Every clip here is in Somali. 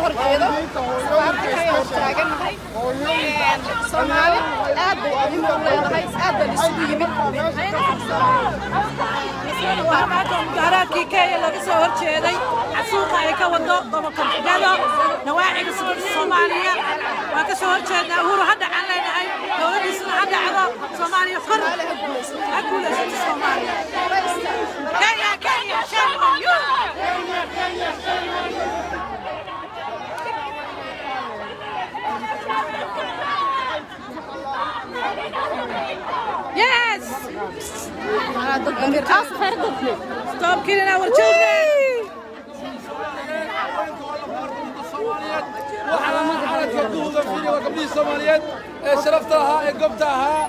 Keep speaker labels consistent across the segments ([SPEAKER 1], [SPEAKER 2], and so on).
[SPEAKER 1] horjeedo safaarada Kenya hor taagannahay. Soomaali aad bay muhiim u leedahay, aad baan isugu yimid.
[SPEAKER 2] Waa maanta mudaharaadkii Kenya laga soo horjeeday, xasuuqa ay ka wado gobolka Gedo, nawaaxiga Soomaaliya. Waa ka soo horjeednaa. Uhuru ha dhacan leenahay, dowladdiisuna ha dhacdo. Soomaaliya kor ha guulaysato. Soomaaliya. Kenya, Kenya, shame on you!
[SPEAKER 3] Kenya, shame on you!
[SPEAKER 2] Yes! Stop killing our children!
[SPEAKER 4] Waxaa gabdhuhu fiiri, waa gabdhihii Soomaaliyeed ee sharafta ahaa, ee goobta ahaa.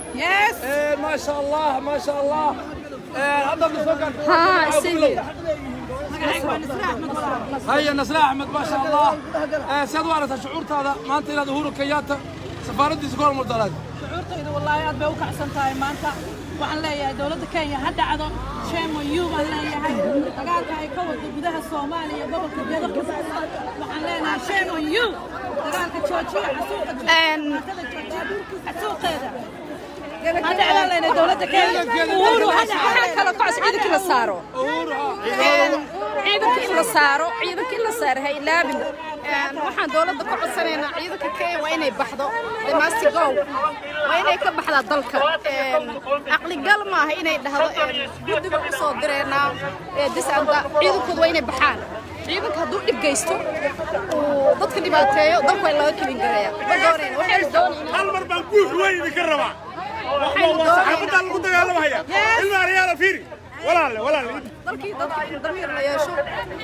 [SPEAKER 4] Maasha Allah, maasha Allah. Hadda ma soo gaartay?
[SPEAKER 2] Magacaygu waa Nasre Axmed, walaal.
[SPEAKER 4] Haya, Nasre Axmed, maasha Allah. Sidaad u aragtaa shucuurtaada maanta inaad Uhuru Kenyatta safaaraddiisa ku hormurdaraad?
[SPEAKER 2] Shucuurtayda wallaahi aad bay u kacsan tahay maanta. Waxaan leeyahay dowladda Kenya ha dhacdo, shame on you baan leeyahay. Dagaalka ay ka wado gudaha Soomaaliya, gobolka Gedo, waxaan leenahay shame on you. Dagaalka joojiya, xasuuqa joojiya, joojiya xasuuqeeda. Ha dhacdaan leenahay dowladda Kenya. Uhuru ha dhaco.
[SPEAKER 1] Waxaa kaloo ka cos ciidanka la saaro.
[SPEAKER 4] Uhuru ha.
[SPEAKER 1] Ciidanka in la saaro, ciidanka in la saaro, ha ilaabin. Waxaan dowladda ka codsanaynaa, ciidanka Kenya waa inay baxdo. They must go, waa inay ka baxdaa dalka. Caqligal maaha inay dhahdo guddiga u soo direynaa disanda. Ciidankooda waa inay baxaan. Ciidanka hadduu dhib geysto, uu dadka dhibaateeyo, dalku waa in laga kelin gareeya. Ma doonayna, waxaynu doonaynaa
[SPEAKER 3] Hal mar baan guux weyn idinka rabaa.
[SPEAKER 1] Waxaynu
[SPEAKER 3] Waa saxaafaddaa
[SPEAKER 1] doonaynaa
[SPEAKER 3] lagu dagaalamaya. Ilma aryaala, fiiri, walaalle, walaalle.
[SPEAKER 1] Dalkii dadka in damiir la yeesho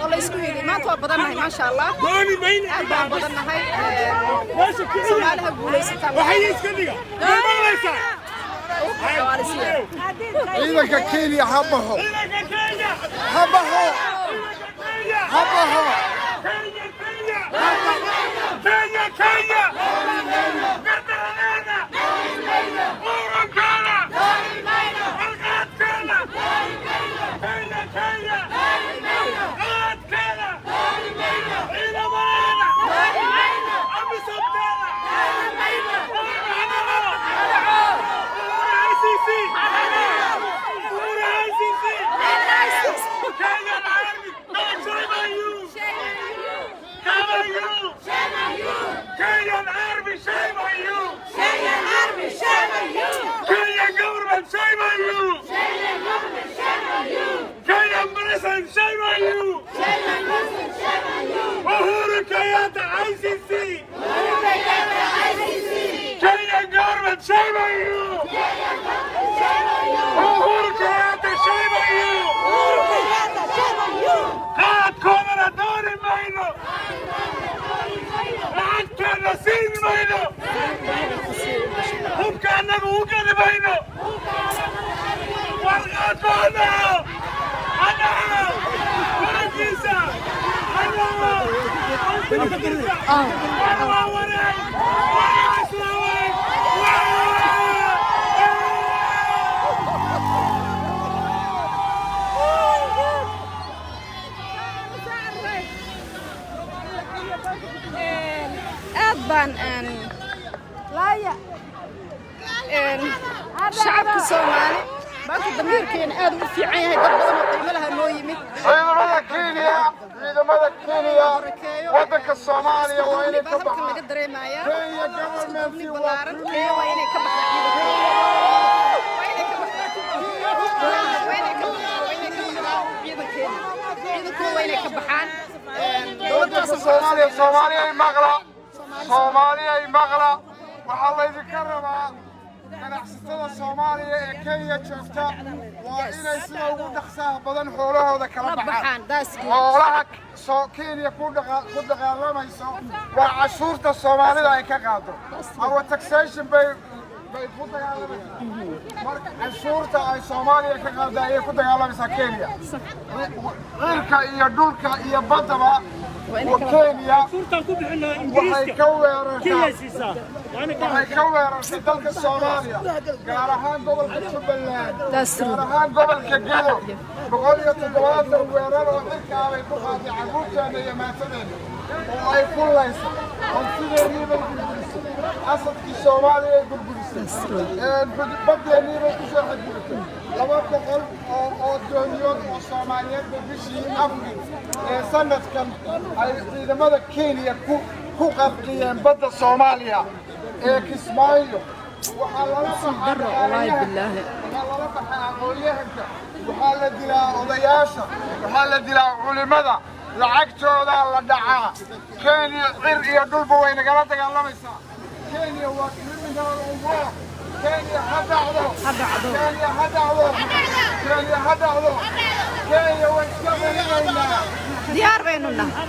[SPEAKER 1] oo la isku heli. Maanta waa badannahay, maasha Allah.
[SPEAKER 3] Gooni mayna.
[SPEAKER 1] Aad baan badannahay.
[SPEAKER 3] Meesha kiciya.
[SPEAKER 1] Soomaaliha guulaysataa.
[SPEAKER 3] Waxay iska dhiga, ma maqlaysaa?
[SPEAKER 5] Ciidanka Kenya ha baxo.
[SPEAKER 3] Ciidanka Kenya!
[SPEAKER 5] Ha baxo, ha baxo.
[SPEAKER 3] Kenya, Kenya, Kenya, Kenya! Gardaradeena, murankeena, alqaadkeena! Kenya, Kenya, qaadkeena, ciidamadeena, amisomteena! ICC, ICC, Kenyan Army, shame on you! Shame on you! Kenyan Army, shame on you!
[SPEAKER 2] Kenyan Army, shame on you!
[SPEAKER 3] Kenyan government, shame on you! Kenyan president, shame on you! Uhuru Kenyatta, ICC! Kenyan government, shame on you! Uhuru Kenyatta, shame on you!
[SPEAKER 2] Uhuru Kenyatta, shame on you!
[SPEAKER 3] Qaadkoodana dooni mayno! Lacagteena siin mayno! Hubka annaga u geli mayno! Warqaadkooda! Annaga! Warankiisa! Annaga! Waa wareeg! Waa isla wareeg!
[SPEAKER 1] Aad baan shacabka Soomaali maanta damiirkeena aad ugu fiican yahay. Dad badan oo qiimo laha noo yimid.
[SPEAKER 5] Ciidamada Kenya, ciidamada Kenya waddanka Soomaaliya waa inay ka
[SPEAKER 1] Halkan laga
[SPEAKER 5] baxaan.
[SPEAKER 1] dareemayaa
[SPEAKER 5] Kenya
[SPEAKER 1] isku duubni
[SPEAKER 5] government waa
[SPEAKER 1] ballaaran. Kenya waa inay ka baxdaa, ciidankeeda waa inay ka baxdaa, waa inay ka baxdaa, waa inay ka baxdaa ciidankeena. Ciidankooda waa inay ka baxaan.
[SPEAKER 5] Waddanka
[SPEAKER 1] Dowladdaas
[SPEAKER 5] Soomaaliya. Soomaaliya ay maqla, Soomaaliya ay maqla. Waxaa laydinka rabaa, ganacsatada Soomaaliya ee Kenya joogta waa inay sida ugu dhaqsaha badan xoolahooda kala
[SPEAKER 1] la
[SPEAKER 5] baxaan.
[SPEAKER 1] Baxaan, that's good.
[SPEAKER 5] Xoolaha soo Kenya ku dagaalamayso waa cashuurta Soomaalida ay ka qaado. Our taxation bay ku dagaalamaysaa. Marka cashuurta ay Soomaaliya ka qaado ayay ku dagaalamaysaa Kenya. Cirka iyo dhulka iyo baddaba Kenya waxay ka weerartaa, waxay ka weerartay dalka Soomaaliya, gaar ahaan gobolka Jubbaland,
[SPEAKER 1] That's true.
[SPEAKER 5] gaar ahaan gobolka Gedo. 170 weerar oo cirkaa bay ku qaaday carruurteena iyo maatadeenna. Oo ay ku laysay, hantideennii bay burburisay, asadkii Soomaaliya ay burburisay, baddeenii bay ku soo xadgudubtay. 200 oo dooniyood oo Soomaaliyeed bay bishii Abril ee sanadkan ay ciidamada Kenya ku qarqiyeen badda Soomaaliya ee Kismaayo. Waxaa lala baxaa
[SPEAKER 1] Daro, wallaahi billaahi.
[SPEAKER 5] Waxaa lala baxaa aqoon-yahanka, waxaa la dilaa odayaasha, waxaa la dilaa culimada, lacagtoodaa la dhacaa. Kenya cir iyo dhulba way nagala dagaalamaysaa. Kenya waa criminal of war. Kenya ha dhacdo!
[SPEAKER 1] Ha dhacdo.
[SPEAKER 5] Kenya ha dhacdo! Kenya ha dhacdo! Kenya way iska celinaynaa.
[SPEAKER 1] Diyaar baynu nahay.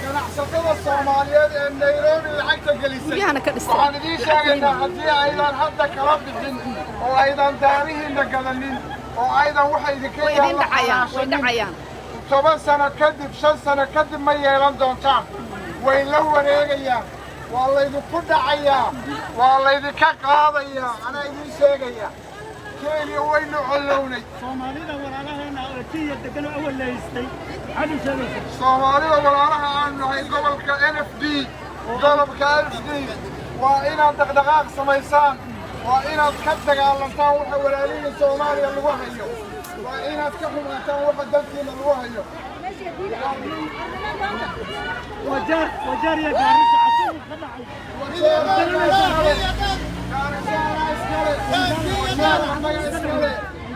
[SPEAKER 5] Ganacsatada Soomaaliyeed ee Nairobi lacagta gelisay,
[SPEAKER 1] Guryahana ka dhistay.
[SPEAKER 5] waxaan idiin sheegaynaa, haddii aydan hadda kala bixin oo aydan daarihiinna gadanin oo aydan waxa idinka
[SPEAKER 1] Way idin
[SPEAKER 5] yaalla
[SPEAKER 1] dhacayaan, way
[SPEAKER 5] xalaashanin,
[SPEAKER 1] dhacayaan.
[SPEAKER 5] 10 sano kadib, 5 sano kadib ma yeelan doontaan. Way la wareegayaan, waa laydinku dhacayaa, waa laydinka qaadayaa. Anaa idiin sheegaya, Kenya waynu collownay.
[SPEAKER 3] Soomaalida walaalaheena oo Kenya degan oo awal lahaystay, maxaad u sheegaysaa?
[SPEAKER 5] Soomaalida walaalaha aanu nahay gobolka NFD, gobolka NFD, waa inaad dhaqdhaqaaq samaysaan, waa inaad ka dagaalantaan waxa walaalihii Soomaaliya lagu hayo, waa inaad ka xumaataan waxa dalkiina lagu hayo.
[SPEAKER 3] Wajeer, Wajeer iyo Gaarisa cashuur ka dhacay.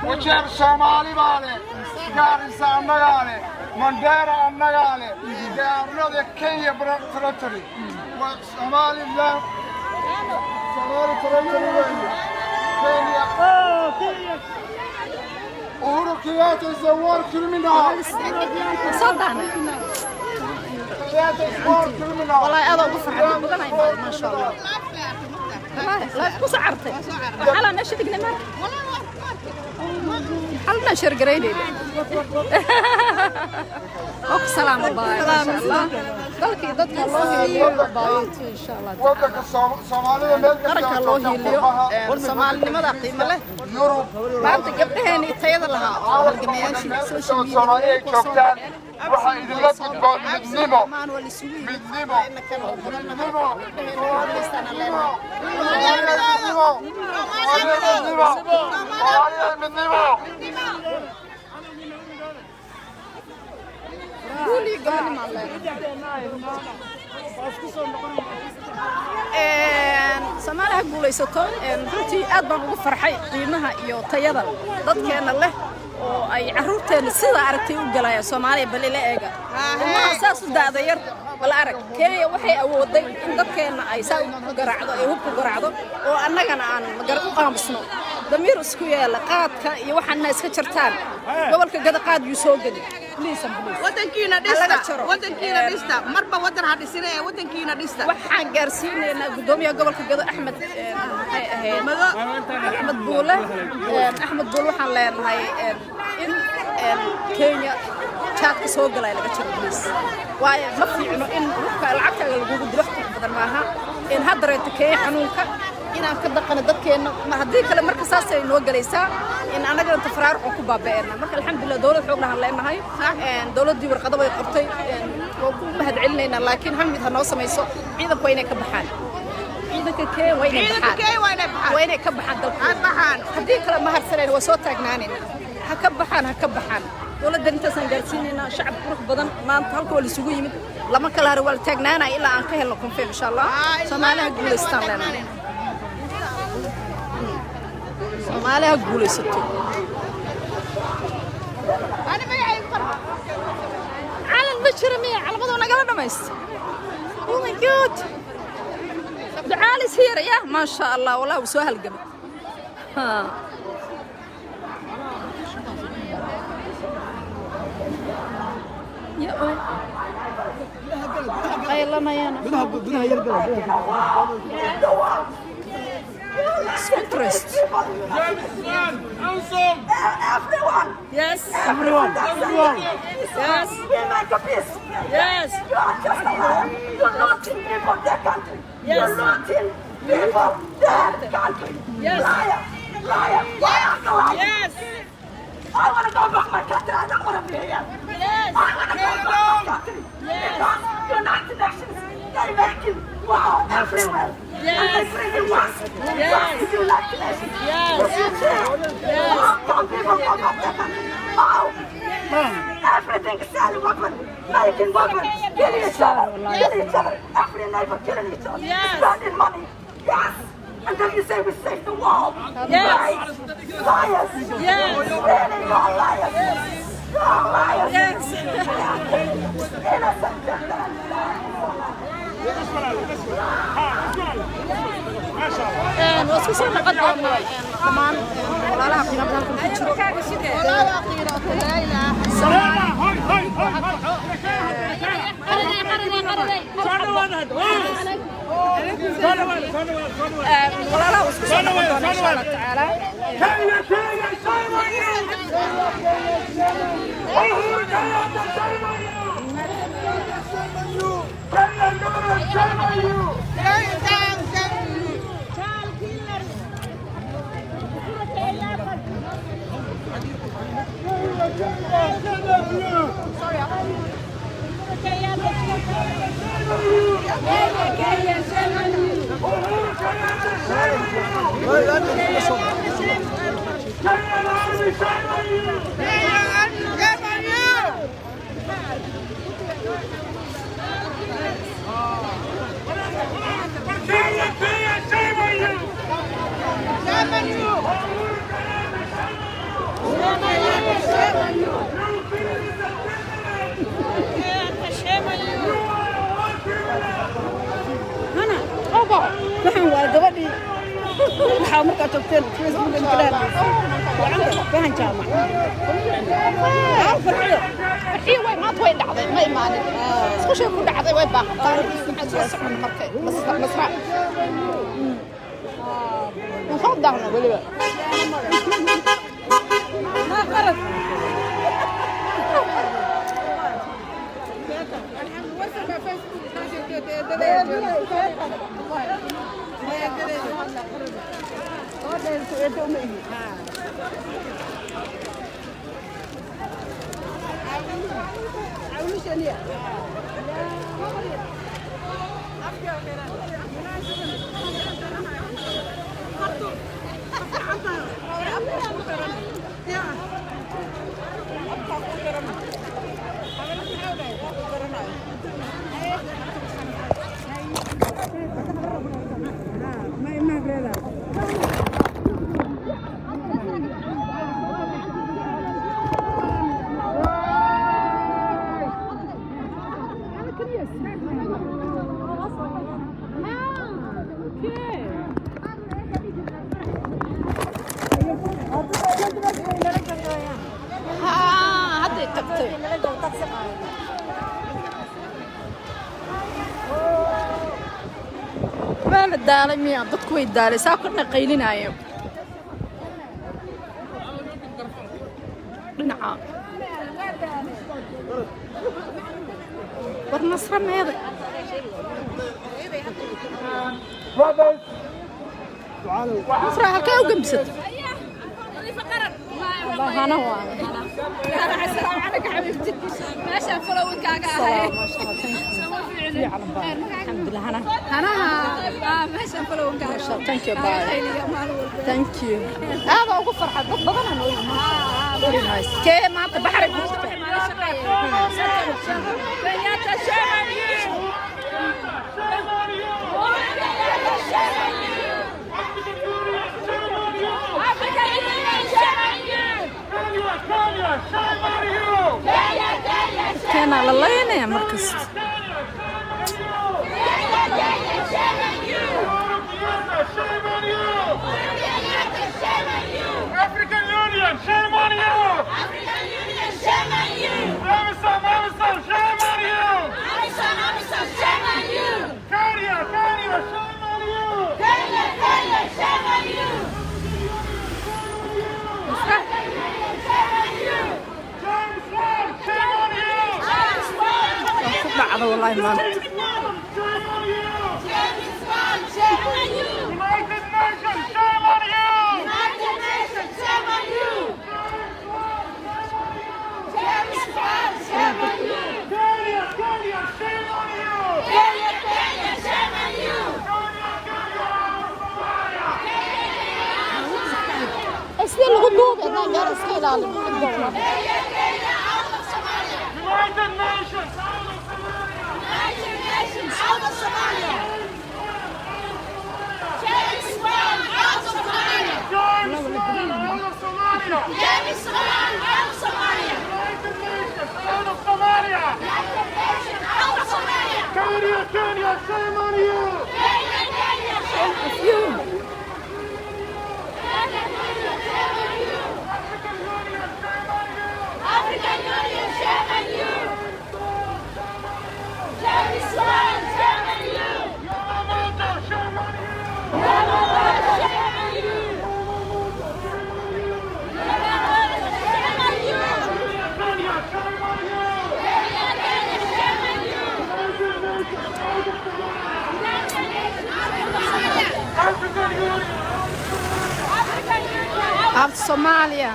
[SPEAKER 5] Wajeer Soomaali baa leh, Gaarisa annagaa leh, Mandheera annagaa leh. They are not a Kenya territory. Waa Somaliland, Somali territory weeye Kenya.
[SPEAKER 3] Oh, Kenya.
[SPEAKER 5] Uhuru Kenyatta is a war criminal.
[SPEAKER 1] Soo dahnay.
[SPEAKER 5] Kenyatta is war criminal.
[SPEAKER 1] Wallaahi aad ugu farxad, dad badan ay imaadeen, maasha Allah. Wallaahi live ku soo cartay. Xalaa meesha dhignay marka xalna share garaynayna oo ku salaamo baay, maasha Allah. Dalkii dadka loo hiiliyo baayo, insha Allah.
[SPEAKER 5] Waddanka Soomaalida meel kasta
[SPEAKER 1] Qaranka
[SPEAKER 5] oo
[SPEAKER 1] loo
[SPEAKER 5] joogta,
[SPEAKER 1] hiiliyo.
[SPEAKER 5] qurbaha,
[SPEAKER 1] Soomaalinimada qiimo leh.
[SPEAKER 5] Yurub,
[SPEAKER 1] Maanta gabdhaheeni tayada lahaa oo halgamayaashii
[SPEAKER 5] meel
[SPEAKER 1] social
[SPEAKER 5] kasta oo
[SPEAKER 1] media
[SPEAKER 5] Soomaali ay joogtaan, waxaa idinla gudboon midnimo, midnimo, midnimo, midnimo, midnimo, midnimo, midnimo.
[SPEAKER 1] Guul iyo gobonimo leenahay. Soomaali ha guulaysato. Runtii aad baan ugu farxay qiimaha iyo tayada dadkeena leh oo ay carruurteena sida aragtay u galayaan. Soomaaliya bal ila eega, ilmaha saas u da'da yar bal arag. Kenya waxay awooday in dadkeena ay saa u garaacdo, ay hubku garaacdo, oo annagana aan magar u qaamusno. Damiir isku yeela, qaadka iyo waxaana iska jartaan. Gobolka Gada qaad yuu soo geli. Please and please.
[SPEAKER 6] Wadankiina
[SPEAKER 1] Ha laga
[SPEAKER 6] dhista.
[SPEAKER 1] jaro.
[SPEAKER 6] Wadankiina dhista. Marba wadan ha dhisina ee wadankiina dhista.
[SPEAKER 1] Waxaan gaarsiinaynaa guddoomiyaha gobolka Gado, Axmed, maxay ahayd, Axmed Buule. Axmed Buule waxaan leenahay in Kenya jaadka soo galaya laga jaro, please. Waayo ma fiicno in hubka lacagtaaga lagugu dilo, wax qurux badan maaha. In hadda reeto Kenya xanuunka inaan ka daqano dadkeenna ma haddii kale marka saasay noo galaysaa in annagana tafaraaruq ku baaba'eena. Marka alxamdulilah, dowlad xoog lahaan leenahay. Dowladdii warqado way qortay, waa ku mahadcelinaynaa, laakiin hal mid ha noo samayso: ciidanku waa inay ka baxaan. Ciidanka Kenya waa inay
[SPEAKER 6] Ciidanka
[SPEAKER 1] baxaan.
[SPEAKER 6] Kenya waa inay baxaan.
[SPEAKER 1] Waa inay ka baxaan dalka.
[SPEAKER 6] Ha baxaan.
[SPEAKER 1] Haddii kale ma harsanayna, waa soo taagnaanayna. Ha ka baxaan, ha ka baxaan. Dowladda intaasaan gaarsiinaynaa. Shacab qurux badan maanta halka waa laisugu yimid, lama kala harin, waa la taagnaanaya ilaa aan ka helno confirm, insha Allah. Soomaaliha guulaystaan leenahay, Soomaaliha guulaysato.
[SPEAKER 6] Ani magacaygu farxa.
[SPEAKER 1] Calan ma jiro miya? Calamadu nagala dhamaysta. Oh my God, ducaalis here ya, maasha Allah. Wallah wuu soo halgamay. Ha. Ya oo qaylanayana. Interest.
[SPEAKER 7] Everyone!
[SPEAKER 1] Yes.
[SPEAKER 3] Everyone, everyone.
[SPEAKER 1] Yes.
[SPEAKER 7] We make a peace!
[SPEAKER 1] Yes.
[SPEAKER 7] You are just alive! You're looting people their country!
[SPEAKER 1] Yes.
[SPEAKER 7] You're looting people their country!
[SPEAKER 1] Yes.
[SPEAKER 7] Liar! Liar! Why are you lying?
[SPEAKER 1] Yes.
[SPEAKER 7] I want to go back my country! I don't want to be here!
[SPEAKER 1] Yes.
[SPEAKER 7] I want to go back my Because United Nations, they making war everywhere.
[SPEAKER 2] Yes.
[SPEAKER 7] And they bringing war.
[SPEAKER 2] Yes.
[SPEAKER 7] War to United Nations.
[SPEAKER 2] Yes.
[SPEAKER 7] The future.
[SPEAKER 2] Yes.
[SPEAKER 7] How come people come up their country? How? Everything selling weapon, making weapon, killing each other, killing each other. Every neighbor killing each other,
[SPEAKER 2] Yes.
[SPEAKER 7] spending money. Yes. And then you say we saved the world.
[SPEAKER 2] Yes.
[SPEAKER 7] Right. Liars.
[SPEAKER 2] Yes.
[SPEAKER 7] Really, you are liars. You are liars.
[SPEAKER 2] Yes.
[SPEAKER 7] Innocent children.
[SPEAKER 1] Waa isku soo noqon doonaa dhammaan walaalaha qiimaha halkan ku jiro. Walaalaha waa isku soo noqon doonaa insha Allah tacaala.
[SPEAKER 6] Waxaan waa gabadhii waxaa markaa joogteen Facebook inta fahan jaamac farxiyo.
[SPEAKER 1] Farxiyo way maanta way dhacday, ma imaanin. Isku shay ku dhacday, way baaqatay. Waxaan soo socon markay masra waan soo daahna weliba.
[SPEAKER 2] Ma qarad.
[SPEAKER 1] Haa, hadday tagtay. Waa la daalay miya? Dadku way daalay, saa korna qaylinaayo dhinaca. War Nasra meeday? Nasra halkee u gambisatay? Wallahi hana waa.
[SPEAKER 2] السلام عليك حبيبتي، meeshaan following-kaaga ahay.
[SPEAKER 1] الحمد لله hana.
[SPEAKER 2] Hanaha meeshaan following-kaaga.
[SPEAKER 1] Thank you, bye. Thank you. Aad ugu farxad dad badan aan oo very nice. Kee maanta baxray ku jirta?
[SPEAKER 2] Kenyatta, shame on you! Africa Union, shame on you!
[SPEAKER 1] Keenaa la leynaya markasta.
[SPEAKER 3] African Union, shame on you!
[SPEAKER 8] African Union, shame on you!
[SPEAKER 3] AMISOM, AMISOM, shame on you!
[SPEAKER 8] AMISOM, AMISOM, shame on you!
[SPEAKER 3] Kenya, Kenya, shame on you!
[SPEAKER 8] Kenya, Kenya, shame on you! African Union, shame on you!
[SPEAKER 3] James Wan, shame on you!
[SPEAKER 8] James Wan,
[SPEAKER 1] Ku dhacda wallahi maanta.
[SPEAKER 3] Shame on you!
[SPEAKER 8] James Wan, shame on you!
[SPEAKER 3] United Nations, shame on you!
[SPEAKER 8] United Nations, shame on you! James Wan, shame on you!
[SPEAKER 3] Kenya, Kenya,
[SPEAKER 1] Gaar iska ilaali.
[SPEAKER 3] United Nations out of Somalia!
[SPEAKER 8] United Nations out of Somalia! James Wan out of Somalia!
[SPEAKER 3] James Wan out of Somalia!
[SPEAKER 8] James Wan out of Somalia!
[SPEAKER 3] United Nations out of Somalia!
[SPEAKER 8] United Nations out of Somalia!
[SPEAKER 3] Kenya, Kenya, shame on you!
[SPEAKER 8] Kenya, Kenya, shame on you! Kenya, Kenya, shame on you!
[SPEAKER 3] African Union, shame on you!
[SPEAKER 8] African Union, shame on you! James Wan, shame on you!
[SPEAKER 3] Yamamoto, shame on you!
[SPEAKER 8] Yamamoto, shame on you! Yamamoto, shame on you!
[SPEAKER 3] Kenya, shame on you!
[SPEAKER 8] Kenya, Kenya, shame on you!
[SPEAKER 3] United Nations out of Somalia!
[SPEAKER 8] United Nations
[SPEAKER 3] African Union!
[SPEAKER 8] out of Somalia! African Union out
[SPEAKER 1] Out Somalia.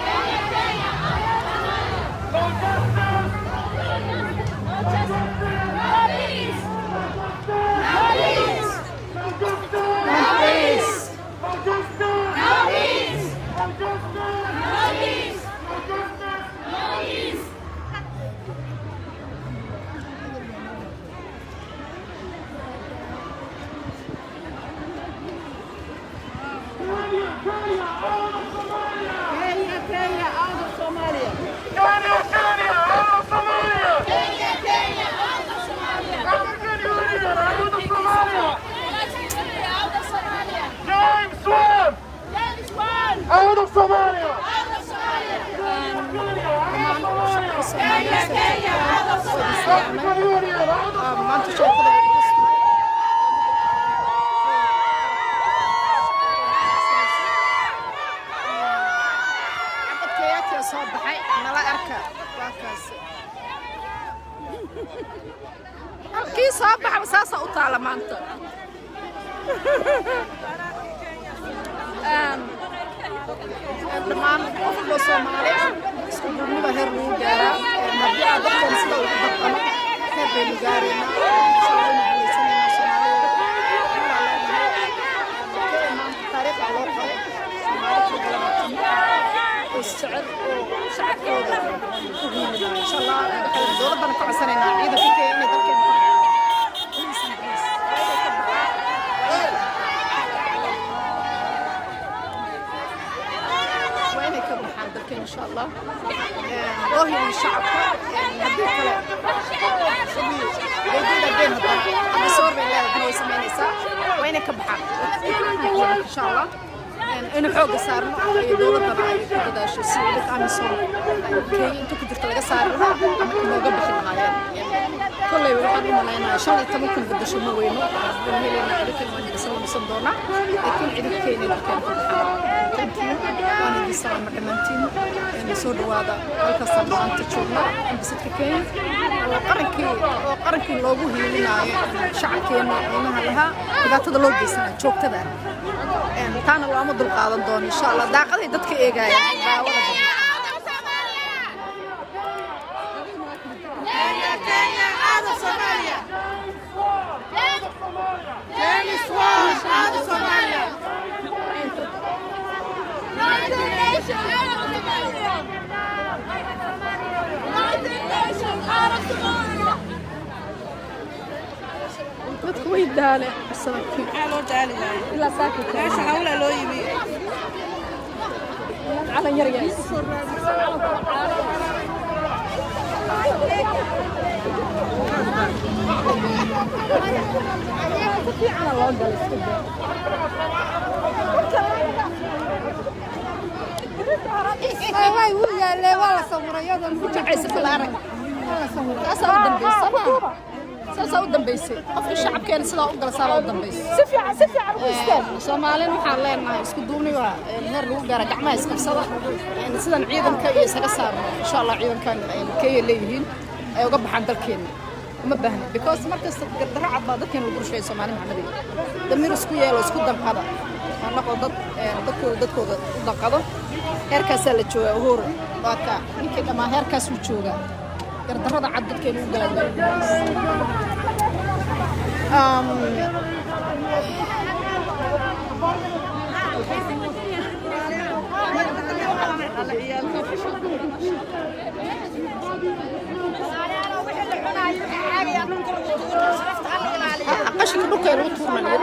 [SPEAKER 8] Kenya, Kenya, out of Somalia!
[SPEAKER 3] No justice!
[SPEAKER 8] No justice! No peace! No peace!
[SPEAKER 3] No justice!
[SPEAKER 1] No peace.
[SPEAKER 3] No justice!
[SPEAKER 8] No peace!
[SPEAKER 3] No justice!
[SPEAKER 8] No peace!
[SPEAKER 3] No justice!
[SPEAKER 8] No peace!
[SPEAKER 3] Kenya, Kenya, out of Somalia!
[SPEAKER 6] Kenya, Kenya, out of Somalia.
[SPEAKER 3] Kenya, Kenya, out of Somalia!
[SPEAKER 8] Kenya, Kenya, out of Somalia!
[SPEAKER 3] African Union, out of Somalia!
[SPEAKER 8] United Union out of Somalia!
[SPEAKER 3] James Wan,
[SPEAKER 8] James Wan
[SPEAKER 3] out of Somalia!
[SPEAKER 8] out of Somalia!
[SPEAKER 3] Kenya, out of Somalia!
[SPEAKER 8] Kenya, Kenya, out of Somalia!
[SPEAKER 3] African Union, out of
[SPEAKER 1] Maanta sheekada cabadkayaadkaa soo baxay nala arka. Waa kaas halkii soo baxaba saasaa u taala maanta. Dhammaan qof walbo Soomaali ah, isku duubnida heer lagu gaaraa. Haddii aan dadkan sida ugu dhaqano, heer baynu gaaraynaa, insha Allah waynu guulaysanaynaa. Soomaalida waa leenahay Kenya maanta taariikh loo qoray, Soomaali ku galabatan oo isjecel oo shacabkooda u hiilinaya, insha Allah. Waxaynu dowladdana ka codsanaynaa ciidanka Kenya inay dalkeena ka baxaan. Please and please, waa inay ka baxaan, waa inay ka baxaan dalkeena, insha Allah, loo hiiliyo shacabka. Haddii kale sidii dowladda been hadda soor bay leedahay, way samaynaysaa. Waa inay ka baxaan, insha Allah, inuu xoogga saarno iyo dowladdana ay ku dadaasho si dadka AMISOM Kenya inta ku jirta laga saari lahaa ama inooga bixi lahaayeen. Kolley waxaan u malaynayaa 15,000 bedasho ma weyno, waynu helaynaa ciidankan, waan idin dhisan doonaa, laakiin ciidanka Kenya dalkeena ka baxaan. Thank you, waan idin salaama dhammaantiin. Soo dhawaada halkaasaan maanta joognaa, ambasadka Kenya oo qarankii loogu hiilinaayo shacabkeena qiimaha lahaa, dhibaatada loo geysanayo joogtada ah. Taana looma dulqaadan doono, insha Allah. Daaqaday dadka eegayaan daawada.
[SPEAKER 8] Kenya out of Somalia! Kenya, Kenya out of Somalia!
[SPEAKER 6] James Wan, out of Somalia.
[SPEAKER 8] United Nations out of Somalia! United Nations out of Somalia!
[SPEAKER 1] Dadku way daale sanadkii.
[SPEAKER 2] Maxaa loo daaliyaa?
[SPEAKER 1] Ilaa saaka.
[SPEAKER 2] Meesha hawlaa loo yimi.
[SPEAKER 1] Calan yar yahay. Si fiicana loo galay, iska daa.
[SPEAKER 9] Way wuu yaalee, waa la sawiray iyadoo
[SPEAKER 1] Ku jacaysa kala arag. Saasaa u dambaysay ma saasaa u dambaysay qofka shacabkeena sidaa u gala, saa u dambaysay.
[SPEAKER 9] Si fiican, si fiican ugu istaag.
[SPEAKER 1] Soomaalina waxaan leenahay isku duubni waa heer lagu gaara, gacmaha isqabsada sidan ciidanka iyo isaga saarno, insha Allah. Ciidankan Kenya leeyihiin ay uga baxaan dalkeena uma baahna, because markasta gardarro cad baa dadkeena lagu rusheeyo. Soomaali maxamediga, damiir isku yeelo, isku danqada oo noqo dad dadkooda u danqado. Heerkaasaa la joogaa. Uhuru waa ka ninkii dhammaa, heerkaasuu joogaa. Gardarrada cad dadkeena u galaa. Qashinka dhulka lagu tuurnay.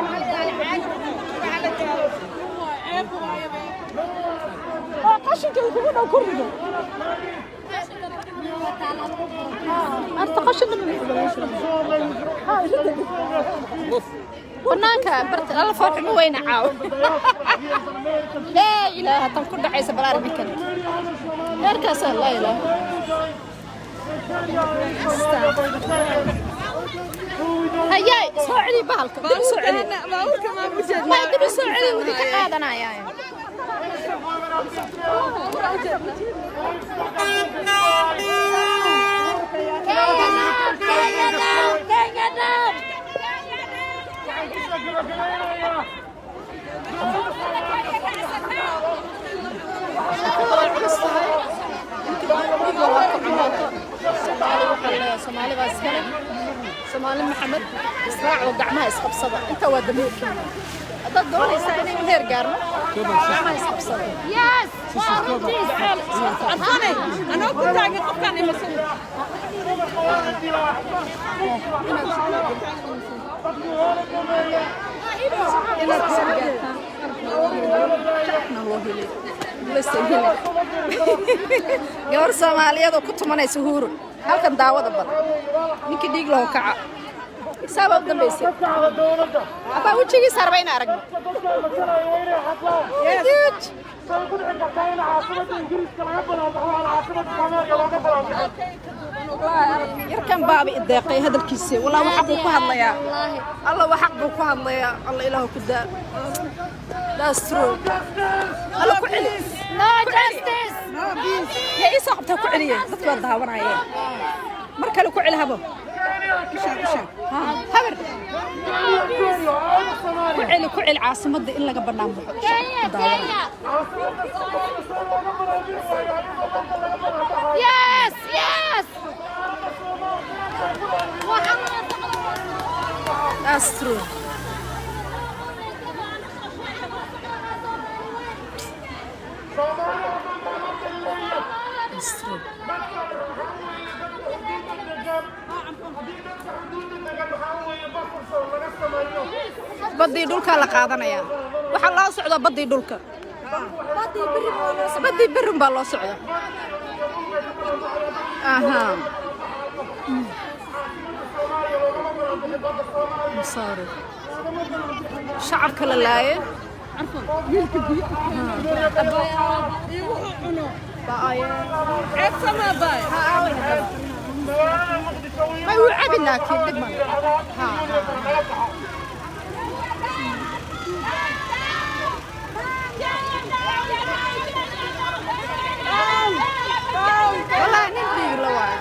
[SPEAKER 1] Qashinka kugu dhow ku rido. Arta qashinka banaanka barta alla foolxumo weyna caaw. Laa ilaaha, tan ku dhacaysa bal arag ninkan heerkaasaa. Laa ilaaha. Hayay, soo celi bahalka, dib u soo celi. Ma dib u soo celi, wadi ka qaadanaya.
[SPEAKER 8] Kenya down! Kenya down!
[SPEAKER 1] Sheekada way culus tahay. Ninka waa ka xumaato. Soomaali waxaa leeyahay, Soomaali baa iskale. Soomaali Maxamed, israac oo gacmaha isqabsada. Inta waa damiirkeena. Haddaad doonaysaa inaynu heer gaarno, gacmaha isqabsada.
[SPEAKER 8] Yes! Waa runtiis.
[SPEAKER 2] Carfanay, anoo ku taagan qofkaan imasan.
[SPEAKER 1] Inaad isla gaartaan shacabna loo helay lasa helay gabar Soomaaliyeed oo ku tumanaysa Huuro halkan daawada badan. Ninkii dhiig laho kaca isaabaa u dambaysay abaa wejigiisa arba in aragno. Guduud. Yarkan baaba ideeqay hadalkiisa. Walaa wax xaq buu ku hadlayaa. Alla wax xaq buu ku hadlayaa. Alla Ilaahu ku daa. That's true. Alla ku celi.
[SPEAKER 8] No justice!
[SPEAKER 1] Yaa ii soo qabtaa, ku celiye, dadku waa daawanayeen. Mar kale ku celi habo. Habar ku celi, ku celi. Caasimadda in laga bannaan baxo.
[SPEAKER 8] Kenya,
[SPEAKER 1] shacabku daawanaya.
[SPEAKER 8] Kenya! Yes! Yes!
[SPEAKER 1] That's true. That's true. Baddii dhulkaa la qaadanayaa. Waxaa loo socdaa baddii dhulka, baddii berrin baa loo socdaa. Aha. I'm sorry. Shacabka la laaye.
[SPEAKER 2] Ceeb sama baay.
[SPEAKER 1] Ma wuu cabi, laakiin dhib ma ha. Wallahi nin dhiig la waayo.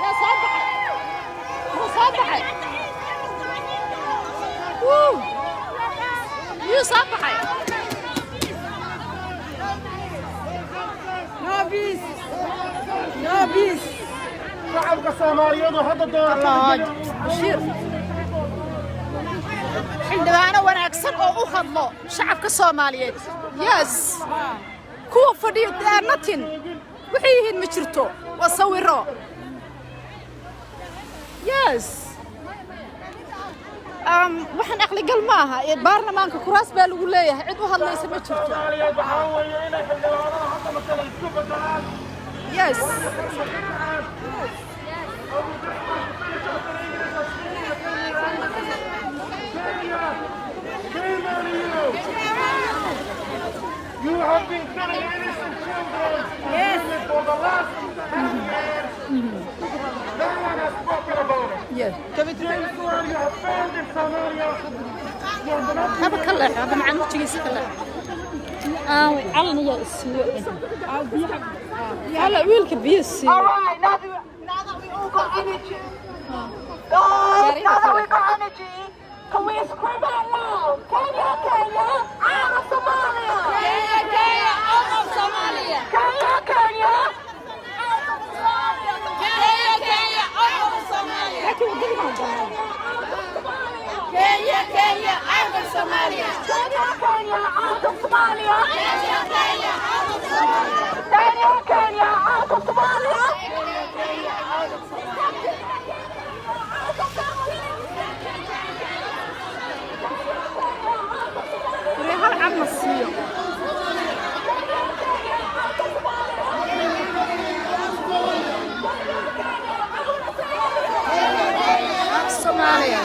[SPEAKER 1] Yaa soo baxay? Wuu soo baxay. Wuu. Yuu soo baxay.
[SPEAKER 2] No peace. No peace.
[SPEAKER 3] Shacabka Soomaaliyeed oo hadda doorashada
[SPEAKER 1] Bashiir, xildhibaano wanaagsan oo u hadlo shacabka Soomaaliyeed. Yes, kuwa fadhiyo they are nothing. Waxay yihiin ma jirto, waa sawiro. Yes. Waxaan aqligal ma aha. Baarlamaanka kuraas baa lagu leeyahay, cid u hadlaysa ma jirto.
[SPEAKER 3] Soomaaliyeed waxaa weeye inay xildhibaanada hadda matala isku bedelaan.
[SPEAKER 1] Yes.
[SPEAKER 3] Shame on you! You have been killing innocent children and women for the last 10 years. No one has spoken about it. Therefore, you have failed in Somalia. You are not
[SPEAKER 1] Haba ka leexo, haba macaan wejigiisa ka leexo. Calan ayaa isiiyo. Hala wiilka biyo siiyo.
[SPEAKER 7] All right, now that we all got energy, guys, now that we got energy, can we scream out loud? Kenya, Kenya, out of Somalia!
[SPEAKER 8] Kenya, Kenya, out of Somalia!
[SPEAKER 7] Kenya, Kenya!
[SPEAKER 8] Kenya, Kenya, out of Somalia!
[SPEAKER 1] Laakiin waddadii baan daawan.
[SPEAKER 8] Kenya, Kenya, out of Somalia!
[SPEAKER 7] Kenya, Kenya! Kenya out of Somalia. Kenya, Kenya out of Somalia.
[SPEAKER 1] Hal cad la siiyo. Soomaaliya.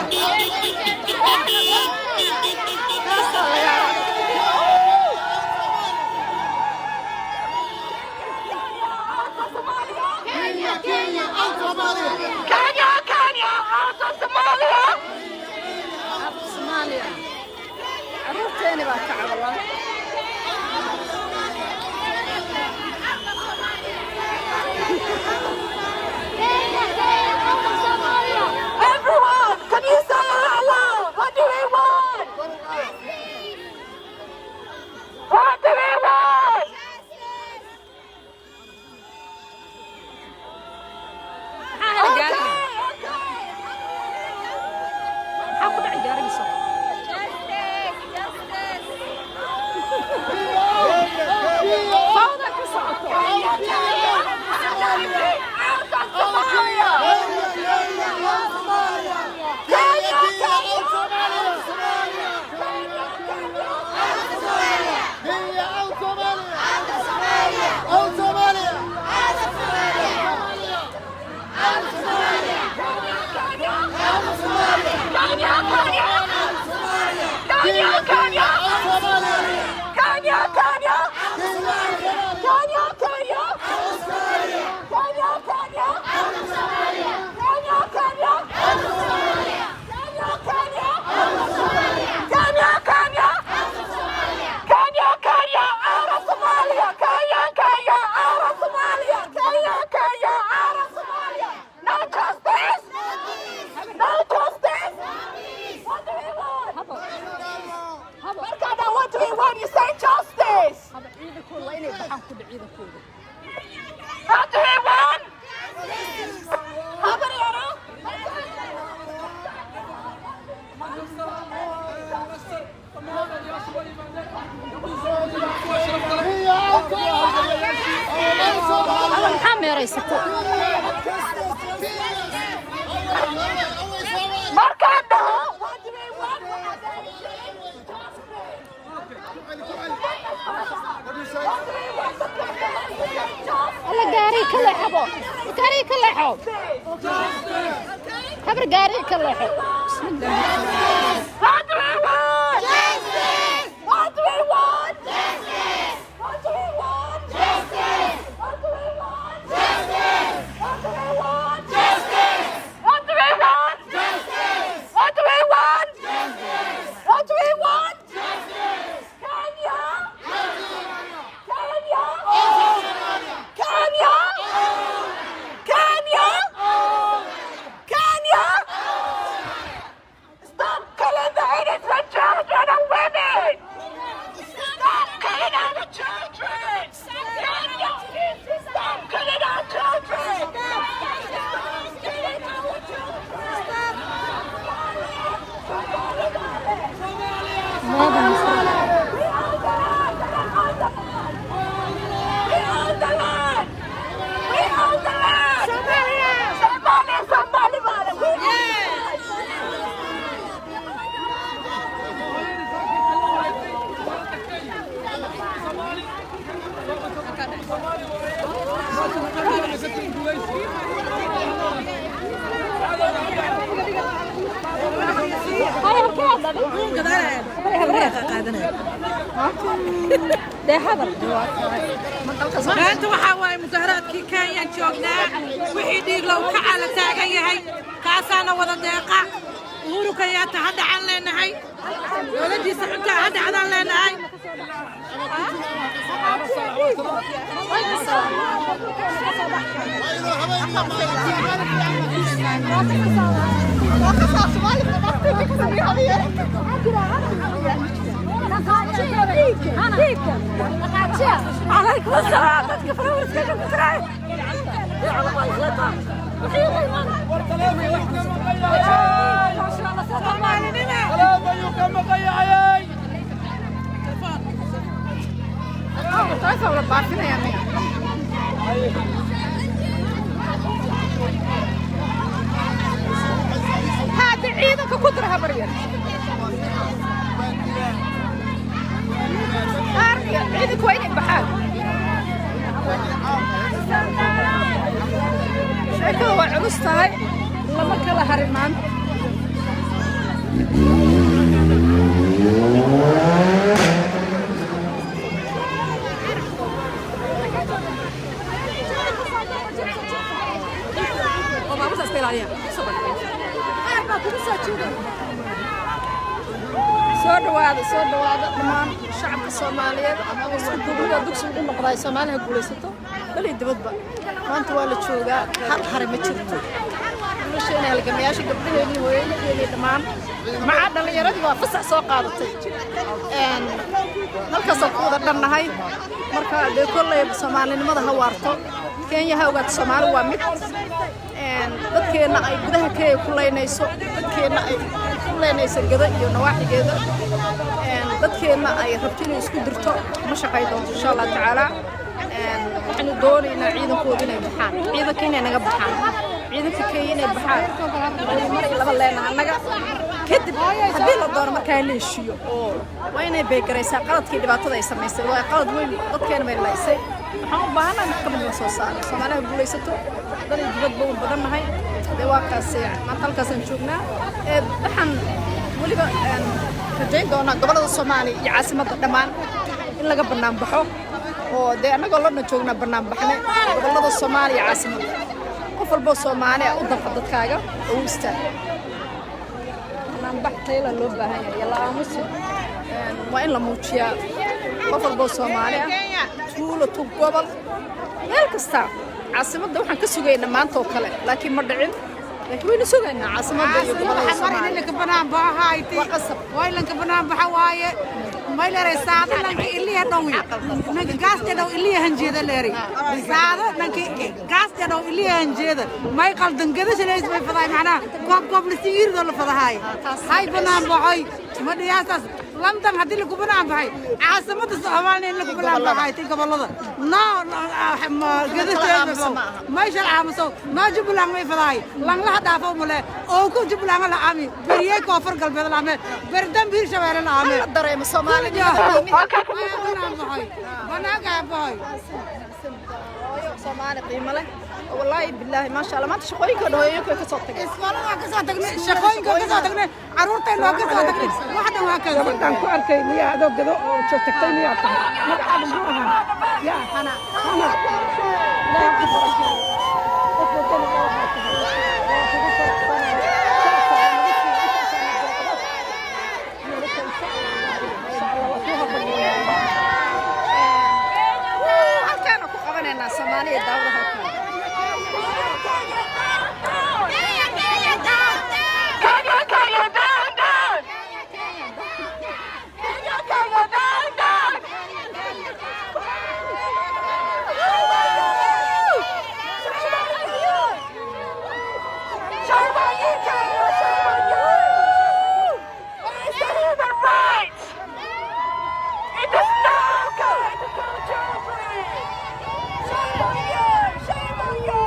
[SPEAKER 7] Kenya, Kenya out of Somalia. Kenya, Kenya out of Somalia.
[SPEAKER 1] Soomaaliya. Carruurteeni baa ka cabalan.
[SPEAKER 7] Everyone, can you say it out loud? What do we want? What do we want?
[SPEAKER 1] Maxaa helay gaariga? Maxaa ku dhacay gaarigiisa? Fawda ka socoto.
[SPEAKER 7] Out of Somalia! Kenya, Kenya! Kenya, Kenya! Kenya, Kenya! Kenya, Kenya! Kenya, Kenya! Kenya, Kenya! Kenya, Kenya! Kenya, Kenya! Kenya, Kenya! Kenya, Kenya! Out of Somalia! Kenya, Kenya! Out of Somalia! Kenya, Kenya! Out of Somalia! No justice! No justice! What do we want? Markada, what do we want? You say justice!
[SPEAKER 1] Haba ciidankooda waa inay baxaan ku dhac ciidankooda.
[SPEAKER 7] What do we want? Habaryaro?
[SPEAKER 1] Haba maxaa meeraysatay?
[SPEAKER 7] Markaan dhaho, what do we want? What do we want?
[SPEAKER 1] Alla gaariga ka leexabo. Gaariga ka leexo. Habar gaariga ka leexo. Bismillah.
[SPEAKER 7] What do we want? Justice! What do we want? Justice! What do we want? Justice! What do we want? Justice! What do we want? Justice! What do we want? Justice! What do we want? Justice! What do we want? Justice! Kenya! Kenya! Kenya! Kenya! Kenya! Stop killing the innocent children and women! Stop killing our children! Kenya! Stop killing our children! Stop killing our children! We own the land! We own the land! We own the land! Somalia! Somalia! Somalia! We own the land!
[SPEAKER 1] Hay halkee aad dee hadal.
[SPEAKER 2] Maanta waxaa waaye mudaharaadkii Kenyaan joognaa. Wixii dhiiglow kacaa la taagan yahay, kaasaana wada deeqa. Uhuru Kenyatta ha dhacan leenahay, dowladdiisa xuntaa ha dhacdaan leenahay.
[SPEAKER 6] عليكم السلام dadka farawarska ku jiray.
[SPEAKER 4] Ayuu ka maqan yahay.
[SPEAKER 1] Habar yar. Arya, ciidanku waa inay baxaan. Sheekada waa culus tahay, lama kala harin maanta. Oo baabuurta iska ilaaliya. Soo
[SPEAKER 2] Qaar baa kugu soo jiiday.
[SPEAKER 1] Soo dhawaada, soo dhawaada dhammaan shacabka Soomaaliyeed. Isku duubnida dugsi ugu noqday. Soomaaliha guulaysato, bal iyo dibadba. Maanta waa la joogaa, hal hare ma jirto. Nolosheena, halgamayaasha, gabdhaheedii, hooyooyinkeedii dhammaan, macaa dhallinyaradii waa fasax soo qaadatay. Halkaasaan ku wada dhannahay. Marka dee kolley soomaalinimada ha waarto. Kenya ha ogaato Soomaali waa mid. Dadkeenna ay gudaha Kenya ku leynayso, dadkeenna ay ku leynayso Gado iyo nawaaxigeeda, dadkeenna ay rabto inay isku dirto, ma shaqay doonto, insha Allah tacaala. Waxaynu doonaynaa ciidankooda inay baxaan, ciidanka inay naga baxaan, ciidanka Kenya inay baxaan. Mar iyo laba leenaha annaga. Kadib haddii la doono markaa la heshiiyo oo waa inay beegaraysaa qaladkii dhibaatada ay samaysay. Waa qalad weyn, dadkeena bay laysay. Waxaan u baahanahay maxkamad la soo saaro. Soomaaliha guulaysato, dal iyo dibadba u badannahay. Dee waa kaas, maanta halkaasaan joognaa. Waxaan weliba rajayn doonaa gobollada Soomaaliya iyo caasimadda dhammaan in laga bannaan baxo, oo dee annagoo lana joognaa bannaan baxne. Gobollada Soomaaliya iyo caasimadda, qof walboo Soomaali ah u danqa dadkaaga oo u istaag. Banaanbax tayla loo baahan yahay iyo la aamusin. Waa in la muujiyaa qof walboo Soomaali ah, tuulo, tug, gobol, meel kasta. Caasimadda waxaan ka sugaynaa maanta oo kale, laakiin ma dhicin, laakiin waynu sugaynaa caasimadda iyo gobollada Soomaaliya.
[SPEAKER 2] Banaan baxayti.
[SPEAKER 1] Waa qasab.
[SPEAKER 2] Waylanka banaan baxa waaye maylere saada lanka iliya dhowi nanka gaas jadhow iliya hanjeeda leeri saada nanka gaas jadhow iliya hanjeeda may qaldan gadashanays may fadahay macnaha goob goob la siyiridoo la fadahay hay banaan baxoy ma dhiyaasaas. London haddii lagu banaan baxay, caasimada Soomaaliya in lagu banaan baxay, ti gobolada no gadasha may shal aamuso no Jubbaland may fadahay langlaha dhaafo male oo ku Jubbaland la aami beriyey Koonfur Galbeed la aame berdam Hirshabeelle la aame.
[SPEAKER 1] La dareemo Soomaalinimada.
[SPEAKER 2] Banaan baxoy, banaanka baxoy.
[SPEAKER 1] Soomaali qiimo leh, wallaahi bilaahi, maasha Allah. Maanta shaqooyinka hooyooyinka way ka soo tageen.
[SPEAKER 2] Iskoolada waa ka soo tagnay, shaqooyinka waa ka soo tagnay, carruurtayna waa ka soo tagnay, wax dhan waa ka
[SPEAKER 6] Gabadhaan ku arkay miyaa adoo Gado oo joogtagtay miyaa tahay? Magacaaga muxuu ahaa? Yaa Hana, Hana, Ilaahay ku barakeeyo. Qof wadani ah waxaa tahay waa kugu faraxsanahay. Sharafta naga siiyo intaasaa na deeqdo nolosha. Insha Allah, insha Allah, waa kuu hambalyeeyaa.
[SPEAKER 1] Halkaana ku qabanaynaa Soomaaliya, daawada halkaan.
[SPEAKER 7] Kenya, Kenya, down, down! Kenya, Kenya, down, down! Kenya, Kenya, down, down! Shame on you, Kenya! Shame on you! It's a human right! It is not okay to kill children! Shame on you! Shame on you!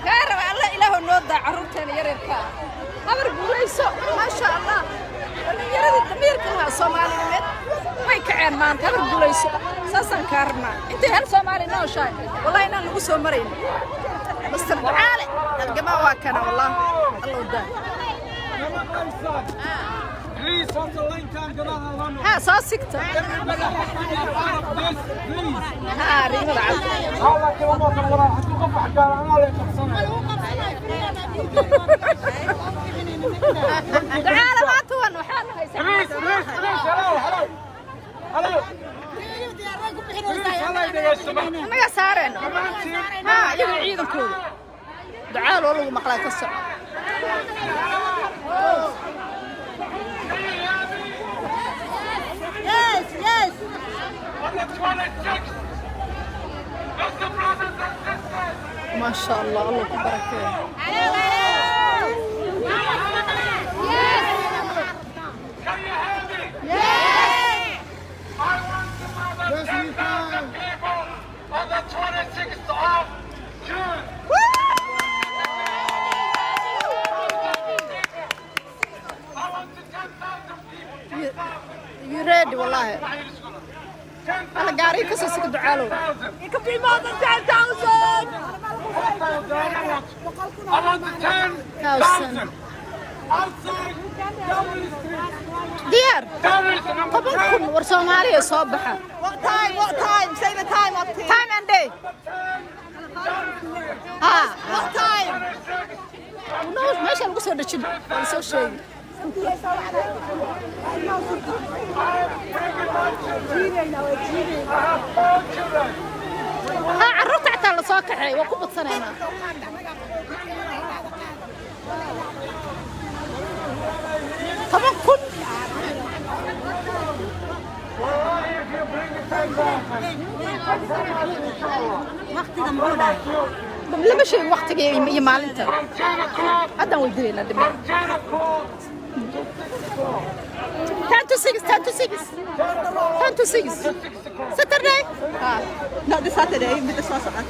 [SPEAKER 1] Kaa raba Alla, Ilaahu noo daa carruurteena yaryarka ah. Habar guulayso, maasha Allah. Dhallinyaradii damiirka lahaa Soomaalinimeed way kaceen maanta. Habar guulayso, saasaan kaa rabnaa. Intay hal Soomaali nooshahay, wallahi inaan lagu soo marayn. Master Ducaale halgamaa waa kana, wallah Alla u daa.
[SPEAKER 4] Please, horta line-kan gadaal ha loo noqdo.
[SPEAKER 1] Ha soo sigta.
[SPEAKER 4] Everybody has to be part of this, please.
[SPEAKER 1] Ha riimada cad.
[SPEAKER 4] Hala kala ma kala walaa hadduu qof wax gaaro anaa lay qabsanaya.
[SPEAKER 1] Ducaale maanta waan waxaan haysaa.
[SPEAKER 4] Please, please, please, hello, hello. Hello. Please, hala dhegeysto marka.
[SPEAKER 1] Annagaa saareenno.
[SPEAKER 4] Dhammaantiin.
[SPEAKER 1] Ha iyaga ciidankooda Ducaal oo lagu maqlaa ka soco.
[SPEAKER 2] Yes.
[SPEAKER 3] On the 26th, Mr. Brothers and sisters,
[SPEAKER 1] Maasha Allah, Allah ku barakeeyo.
[SPEAKER 3] Can you hear me? Yes! I want to mother 10,000
[SPEAKER 1] You ready, wallahi. Alla gaariga kasoo sika ducaalow.
[SPEAKER 2] It could be more than 10,000.
[SPEAKER 3] I want the 10,000 outside Downing Street.
[SPEAKER 1] Diyaar.
[SPEAKER 3] Downing Street number
[SPEAKER 1] 10,000 war Soomaaliya soo baxa.
[SPEAKER 2] What time? What time? Say the time up here.
[SPEAKER 1] Time and day. Ah.
[SPEAKER 2] What time?
[SPEAKER 1] No, meesha lagu soo dhejin waa la soo sheegi.
[SPEAKER 3] I have four children.
[SPEAKER 1] Ha, carruurta xataa la soo kaxeey, waa ku badsanaynaa. 10,000.
[SPEAKER 3] Wallahi, if you bring the 10,000, I promise, inshallah.
[SPEAKER 1] Lama sheegin waqtiga iyo maalinta.
[SPEAKER 3] From 10 o'clock,
[SPEAKER 1] Haddaan weydiinaynaa dhibna.
[SPEAKER 3] from 10 o'clock to 6 o'clock.
[SPEAKER 1] 10 to 6, 10 to 6, 10 to 6. Saturday. Ah.
[SPEAKER 2] Not this Saturday, but the Saturday.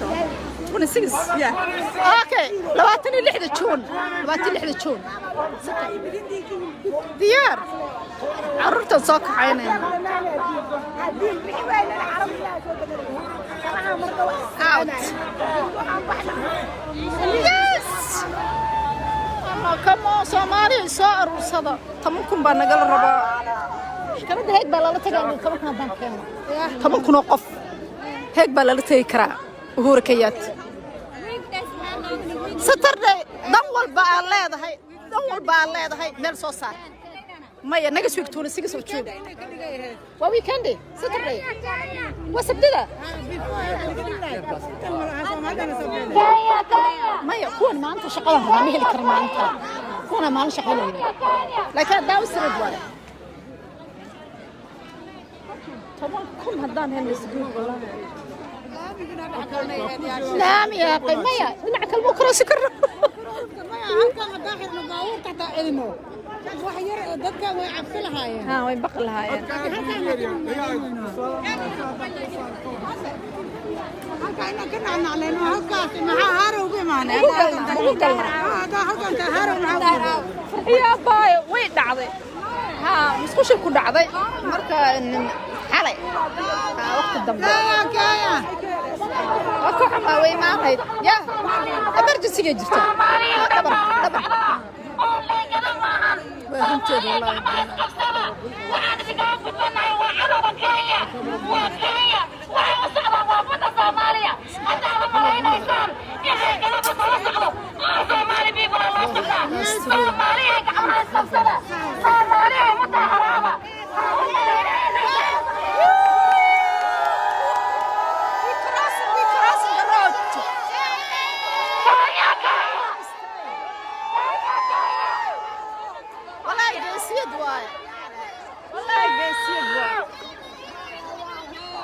[SPEAKER 1] 26.
[SPEAKER 2] Yeah.
[SPEAKER 1] Okay, 26 Juun, 26 Juun. Diyaar. Carruurtan soo kaxaynayna. Out. Yes. Allah, come on, Soomaaliya soo aruursada. 10,000 baa nagala rabaa. Maxkamadda Heeg baa lala tagaa, 10,000 haddaan keeno. 10,000 oo qof. Heeg baa lala tagi karaa. Uhuru Kenyatta. Saturday, dan walba aad leedahay, dan walba aad leedahay, meel soo saar. Maya, next week 26 of June. Waa weekend, Saturday. Waa Sabtida. Maya, kuwan maanta shaqadan rabaa, ma heli kara maalinta. Kuwana maalin shaqo leeyahay. Laakiin haddaa u sanad waaye. 10,000 haddaan helno isguul wallahi. Laami yaa qay, maya, dhinaca kale muu karoosi karno.
[SPEAKER 6] Halkan haddaan xirno baabuurka hataa celino, wax yar dadka way cabsi lahaayeen.
[SPEAKER 1] Ha, way baqi lahaayeen.
[SPEAKER 6] Halka inaan ka nacnacleyno halkaas maxaa haara ugu imaanay?
[SPEAKER 1] Ugu galnaa, ugu galnaa.
[SPEAKER 6] Haddaa halkan ka haara maxaa ugu imaanay?
[SPEAKER 1] Farxiyo abaayo way dhacday. Ha, musqushay ku dhacday marka xalay. Ha, waqti dambe.
[SPEAKER 6] Kaya kaya.
[SPEAKER 1] Waa ka xumaa, way imaanayd. Ya, emergency-ga jirta. Waa dhabar, dhabar. Waa runteeda wallahi.
[SPEAKER 7] Waxaan idinkaga gudbanahay waa cadowga Kenya, waa Kenya. Waxay u socdaan waa badda Soomaaliya. Haddaad malaynaysaan inay galada soo socdo oo Soomaali people loo socdaa. Soomaaliya gacmaha isqabsada. Soomaaliya mudaharaada.
[SPEAKER 1] We crossing the road. Wallahi geesiyad waaye. Wallahi geesiyad waa.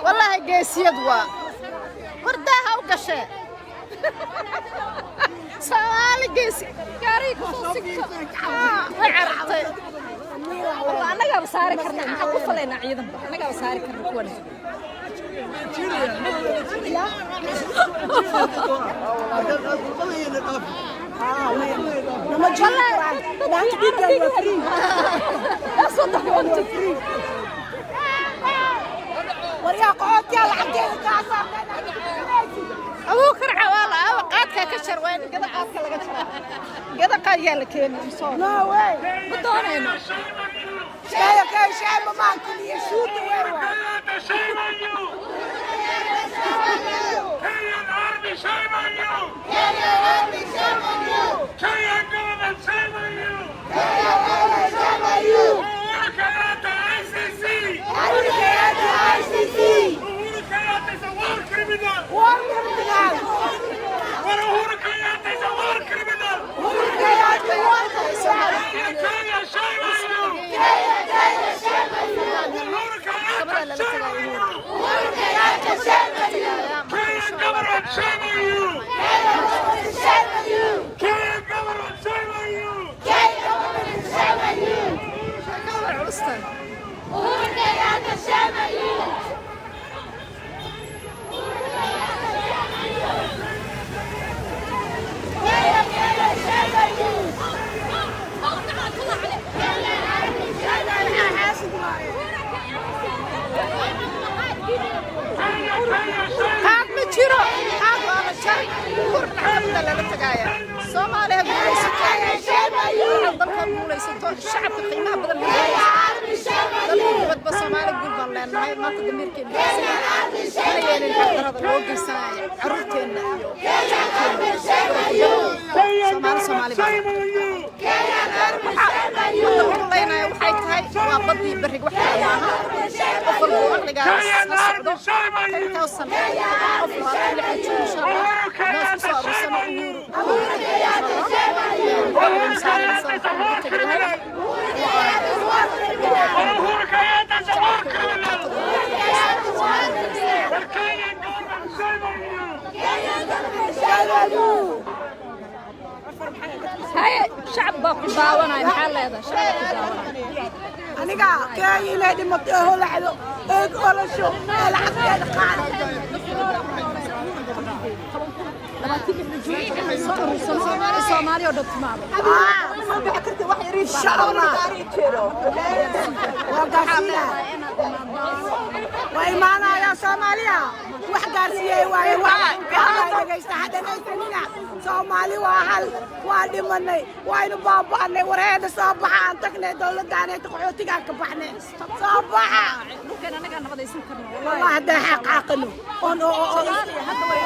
[SPEAKER 1] Wallahi geesiyad waa. Wardaaha u gashee. Soomaali geesi. Gaariga kusoo sigto. Way carartay. Wallah annagaaba saari karna. Maxaan ku falaynaa ciidanba? Annagaaba saari karna kuwan.
[SPEAKER 6] Nama jiiri karaan. Maanta dhiiggaan waa free.
[SPEAKER 1] That's what I wanted.
[SPEAKER 6] Waryaa qaxootiyaa lacagteeda kaa saartay.
[SPEAKER 1] Abuukar Cawaala, awa qaadkaa ka jar, waa in gada qaadka laga jaraa. Gada qaad yaa la keenay.
[SPEAKER 6] No way.
[SPEAKER 1] Ma doonayno.
[SPEAKER 6] Kaya kaya shayba maan kaliya shoot away waa.
[SPEAKER 3] Shame on you! Kenyan army, shame on you!
[SPEAKER 7] Kenya army, shame on you!
[SPEAKER 3] Kenyan government, shame on you!
[SPEAKER 7] Kenya army, shame on you!
[SPEAKER 3] Uhuru Kenyatta, ICC!
[SPEAKER 7] Uhuru Kenyatta, ICC!
[SPEAKER 3] Uhuru Kenyatta is a war criminal!
[SPEAKER 6] War criminal.
[SPEAKER 3] War Uhuru Kenyatta is a war criminal!
[SPEAKER 7] Uhuru Kenyatta, war criminal!
[SPEAKER 3] Kenya, Kenya, shame on you!
[SPEAKER 7] Kenya, Kenya, shame on you!
[SPEAKER 3] Uhuru Kenyatta
[SPEAKER 1] Baa lala tagaaya. Soomaaliya ha guulaysato, waxaa dalka ha guulaysato, shacabka qiimaha badan ha guulaysato, dalka dibadba. Soomaali guul baan leenahay. Maanta damiirkeena mana yeelin xaqdarada loo geysanayo carruurteenna iyo shacabkeena. Soomaali, Soomaali baan. Wadda lagu leynaayo waxay tahay waa badii berrig, wax kale maaha. Qof walba uu caqligaas la socdo. 10,000 qof 26 Juun, insha Allah, noo isku soo aruursano Uhuru insha Allah tagi lahayd.
[SPEAKER 3] Uhuru Kenyatta is a war criminal! The Kenyan government, shame on you!
[SPEAKER 1] Haye, shacab baa ku daawanaya. Maxaa leedahay? Shacab ku daawanaya.
[SPEAKER 6] Aniga Kenya inay dhimato ee holaxdo ee olasho ee lacagteeda qaadato.
[SPEAKER 1] 26 Juun soo aruursano, Soomaali oo dhan timaado.
[SPEAKER 6] Insha Allah waa gaarsiinaa, waa imaanaya. Soomaaliya wax gaarsiiyey waaye. Wax dhegaysta, ha dhegaysanina. Soomaali waa hal. Waa dhimanay, waynu baaba'nay. Warheeda soo baxa, aan tagnay dowladdaanayta, qaxootigaan ka baxnay. Soo baxa.
[SPEAKER 1] Dhulkan annagaa nabadaysan karno.
[SPEAKER 6] Wallah haddaan xaaq xaaqano oon oo
[SPEAKER 1] Soomaaliya hadda way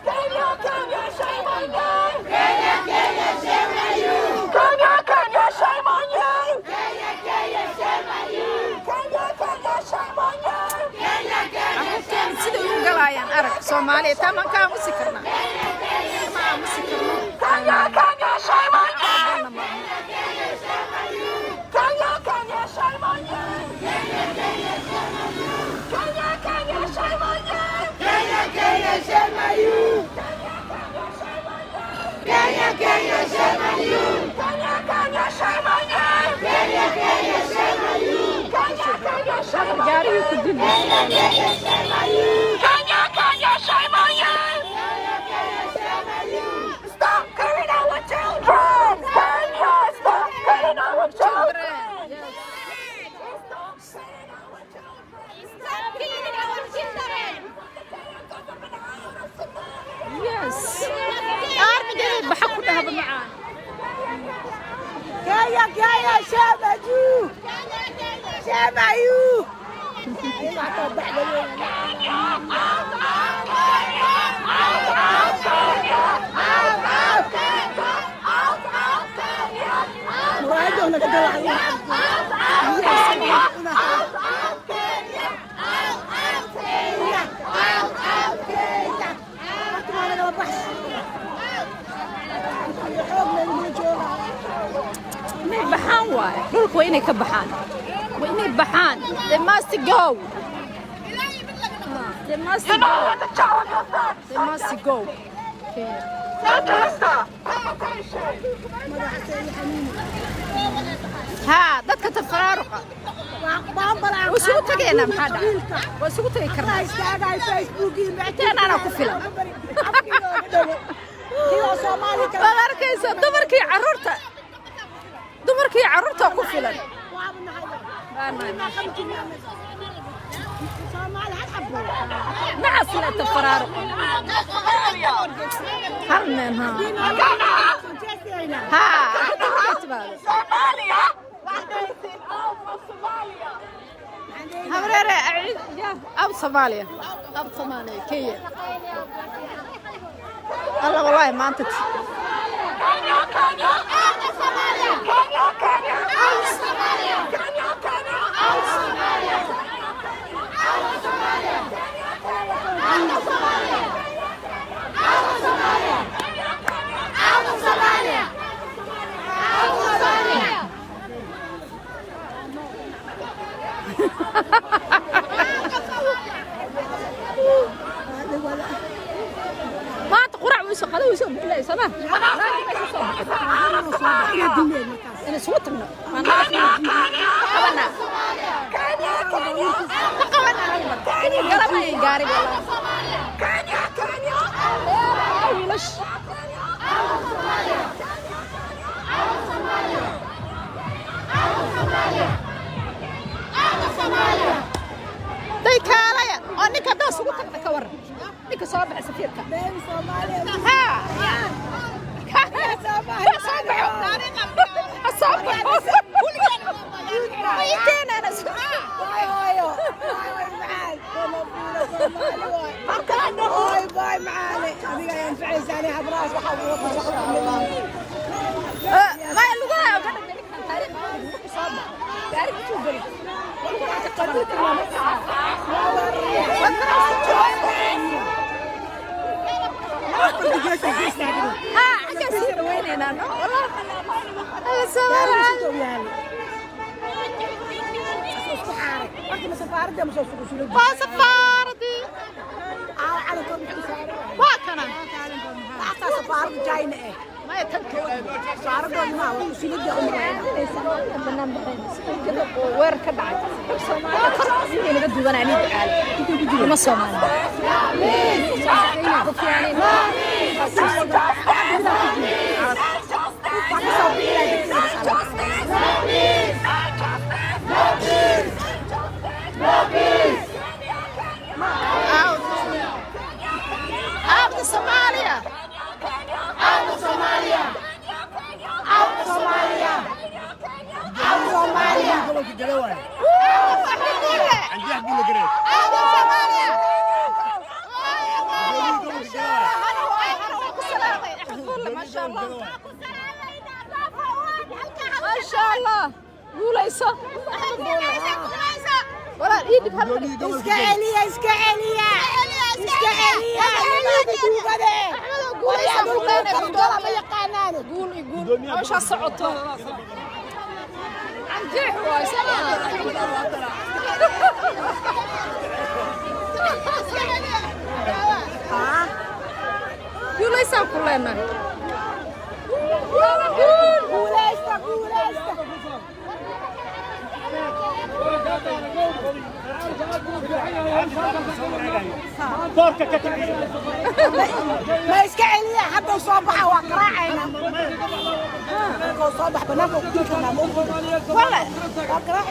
[SPEAKER 7] Kenya, Kenya, shame on you! Kenya, Kenya, shame on you! Kenya, Kenya, shame on you! Kenya, Kenya, shame on you! Kenya, Kenya, shame on you! Kenya, Kenya,
[SPEAKER 1] Carruurteena siday u galayaan arag. Soomaaliya taa maan ka aamusi karnaa? Ma aamusi karno.
[SPEAKER 7] Kenya, Kenya, shame on you!
[SPEAKER 1] Aqoonna maaha.
[SPEAKER 7] Kenya, Kenya, shame on you! Kenya, Kenya, shame on you! Kenya, Kenya, shame on you! Kenya, Kenya, shame on you! Kenya, Kenya, shame on you! Kenya, Kenya, shame on you! Kenya, Kenya, shame on you!
[SPEAKER 1] Gaarigii ku dil.
[SPEAKER 7] Kenya, Kenya, shame on you! Kenya, Kenya, shame on you! Kenya, Kenya, shame on you! Stop killing our children! Kenya, stop killing our children!
[SPEAKER 8] Stop killing our children!
[SPEAKER 1] Yes, armigeeda baxa ku dhahaba macaan.
[SPEAKER 6] Kenya, Kenya, shame on you! Shame on you! Muraayadda naga dalacay.
[SPEAKER 1] Inay baxaan waaye dhulka, waa inay ka baxaan, waa inay baxaan. They must go, they must go, they must go. Kenya. Haa, dadka tafaraaruqa waa isugu tageynaa. Maxaa dhacay? Waa isugu tagi karnaa. Inteenaana ku filan. Waad arkaysaa dumarkii carruurta, dumarkii carruurta ku filan. Nacas le tafaraaruq hal meel. Haa haa, runta markay timaado. Habreere ab Soomaaliya, ab Soomaaliya, Kenya. Alla wallahi maanta
[SPEAKER 7] Kenya, Kenya, out of Somalia! Kenya, Kenya, out of Somalia! Kenya, Kenya, out of Somalia! Out of Somalia! Out of Somalia! Out of Somalia! Out of Somalia! Out of Somalia!
[SPEAKER 1] Maanta qurac wayso, qado wayso, bilaay sama in isugu tagno. Qabanaa, ma qabanaa? Hal mar galamay gaari wiilash. Soomaali kaalaya oo ninka haddaa isugu tagna ka waran, ninka soo baxa safiirka ha ha soo baxo, ha soo baxo. Ma ii keenaan?
[SPEAKER 6] Hooyo, macaan, hooy boy macaane, adiga ayaan anfacaysa ani habraas waxaa uga shaqo.
[SPEAKER 1] Maya, lugaha ka dhigtay ninkan taariikh markuu soo baxo gaariga intuu gelin lugaha ka qaban. Ha xaggaa sii dhawaynaynaa. No wallah, waa safaaradii, waa kana. Maya, tan weerar ka dhacay xog Soomaaliya kor inay naga duubanaa nii ducaal ima Soomaaliya. Out. Out of Somalia. Out of Somalia. Out of Somalia. Out of Somalia. Out of Somalia. ما شاء الله ما شاء الله، guulayso walaal, ii dhib hal.
[SPEAKER 6] Iska celiya, iska celiya, iska celiya tuugade.
[SPEAKER 1] Guulayso, ma yaqaanaan guul iyo guul hawshaa socoto. Canjeex waay. Guulaysaan ku leenahay.
[SPEAKER 6] Guulaysta, guulaysta. Ma iska celiya, hadda soo baxa waa qaraacayna. Markuu soo bax banaanka ku dili karnaa, ma ogtid?
[SPEAKER 1] Wala.
[SPEAKER 6] Waa qaraaci.